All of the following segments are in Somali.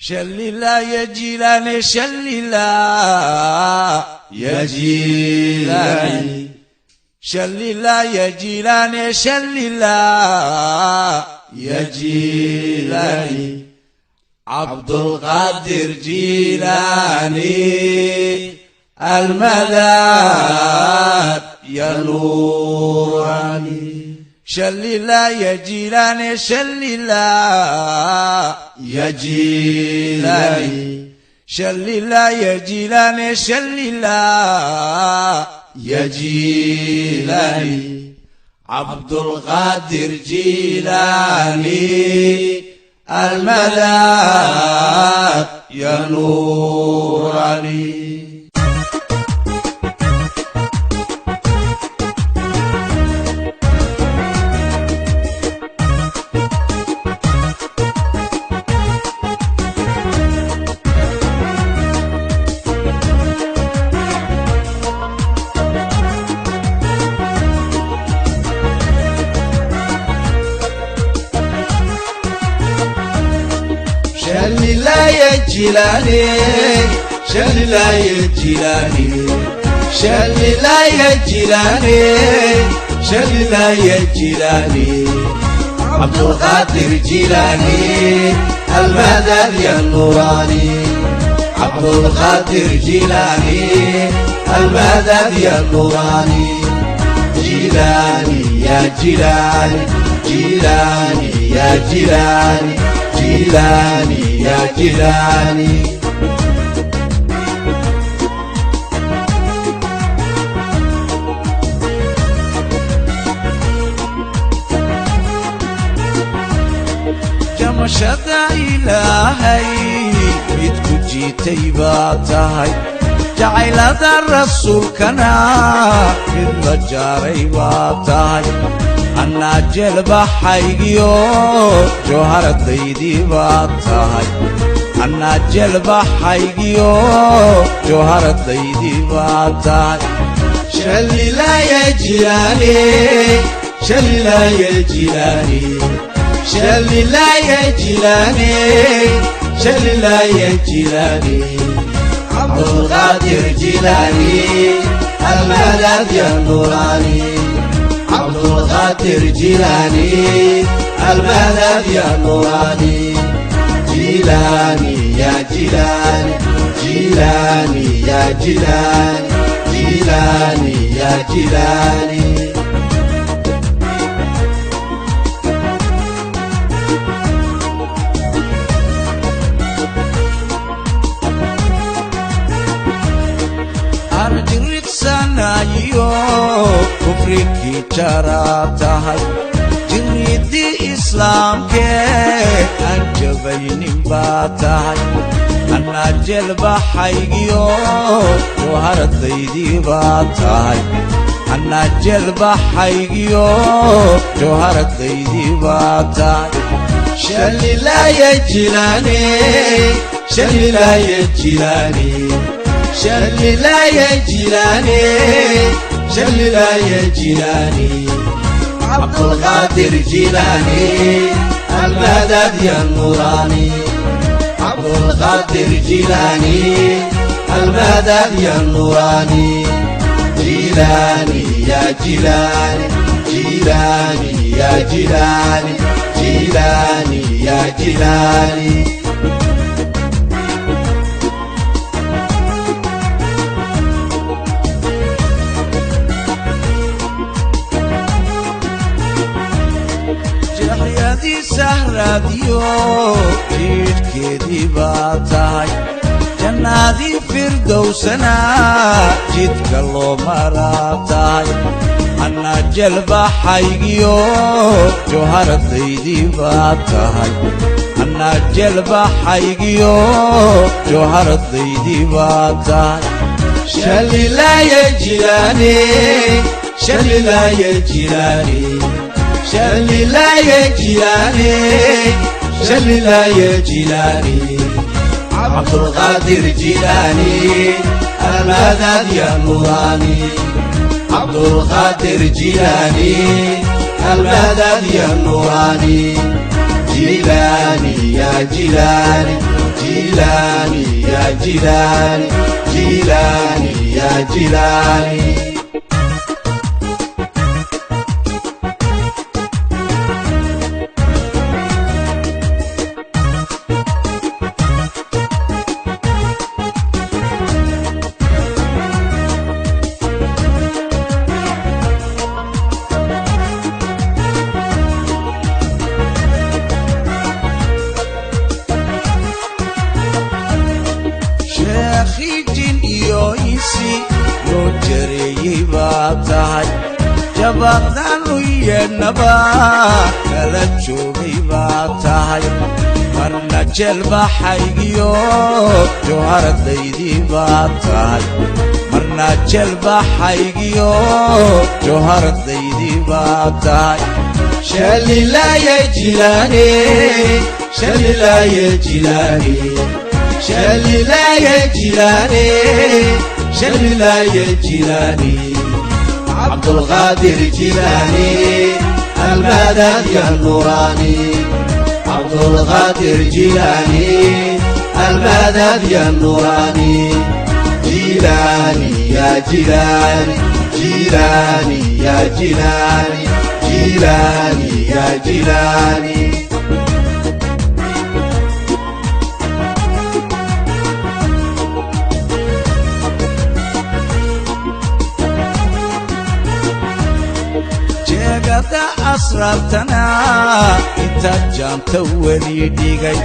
Shalila ya Jilani, shalila ya Jilani, shalila ya Jilani, shalila ya Jilani, Abdul Qadir Jilani, Al-Madad ya Nurani. Shalila ya Jilani, shalila ya Jilani, shalila ya Jilani, shalila ya Jilani, Abdul Qadir Jilani, Al-Madad ya Nurani. Shalila ya Jilani, shalila ya Jilani, shalila ya Jilani, shalila ya Jilani, Abdul Qadir Jilani, Al-Madad ya Nurani, Abdul Qadir Jilani, Al-Madad ya Nurani, Jilani ya Jilani, Jilani ya Jilani, Jilani ya Jilani. Jamashada Ilaahay mid ku jiitay baa tahay, jacaylada rasuulkana mid la jaaray baa tahay, annaa jeelbaxaygiyo jawharadaydii baa tahay, annaa jeelbaxaygiyo jawharadaydii baa tahay. Shalila ya Jilani, shalila ya Jilani, shalila ya Jilani, shalila ya Jilani, Abdul Qadir Jilani, Al-Madad ya Nurani, Abdul Qadir Jilani, Al-Madad ya Nurani, Jilani ya Jilani, Jilani ya Jilani, Jilani ya Jilani. Arjiriqsanayo kufrikii jaraa tahay, jirridii islaamkee aan jabaynin baa tahay, annaa jeelbaxaygiyo jawharadaydii baa tahay, annaa jeelbaxaygiyo jawharadaydii baa tahay. Shalila ya Jilani, shalila ya Jilani, shalila ya Jilani, shalila ya Jilani, Abdul Qadir Jilani, Al-Madad ya Nurani, Abdul Qadir Jilani, Al-Madad ya Nurani, Jilani ya Jilani, Jilani ya Jilani, Jilani ya Jilani. Jeexyadii sahraadiyo jiidhkeedii baa tahay, jannaadii firdowsana jidka loo maraa tahay, annaa jeelbaxaygiyo jawharadaydii baa tahay, annaa jeelbaxaygiyo jawharadaydii baa tahay. Shalila ya Jilani, shalila ya Jilani, shalila ya Jilani, shalila ya Jilani, Abdul Qadir Jilani, Al-Madad ya Nurani, Abdul Qadir Jilani, Al-Madad ya Nurani, Jilani ya Jilani, Jilaani, Jilaani ya Jilaani. Sheekhi jin iyo insi loo jareeyey baa tahay, jabaaqdaanu yeedhnaba kala joogay baa tahay, marna jeelbaxaygiyo jawharadaydii baa tahay, marna jeelbaxaygiyo jawharadaydii baa tahay. Shalilaaye Jilaani, Shalilaaye Jilaani, Shalilaaye Jilaani, Shalilaaye Jilaani, Cabdulqaadir Jilaani, almadad ya Nuuraani, Cabdulqaadir Jilaani, almadad ya Nuuraani, Jilaani ya Jilaani, Jilaani ya Jilaani, Jilaani ya Jilaani. Jeegada asraartana inta jaanta weli dhigay,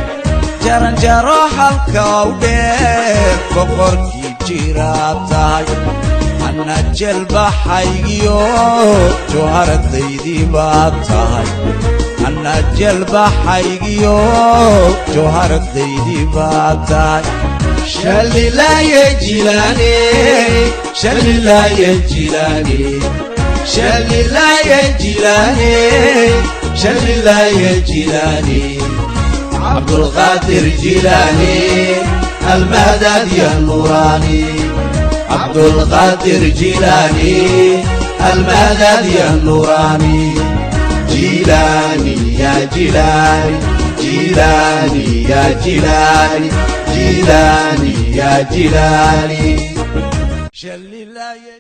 jaranjaro halka u dheer boqorkii jiraa tahay, anna jeelbaxaygiyo jawharadaydii baa tahay, anna jeelbaxaygiyo jawharadaydii baa tahay. Shalilaaye Jilaani, Shalilaaye Jilaani, Shalilaaye Jilaani, Shalilaaye Jilaani, Cabdulqaadir Jilaani, almadad ya Nuuraani, Cabdulqaadir Jilaani, almadad ya Nuuraani, Jilaani ya Jilaani, Jilaani ya Jilaani, Jilaani ya Jilaani. Shalilaaye.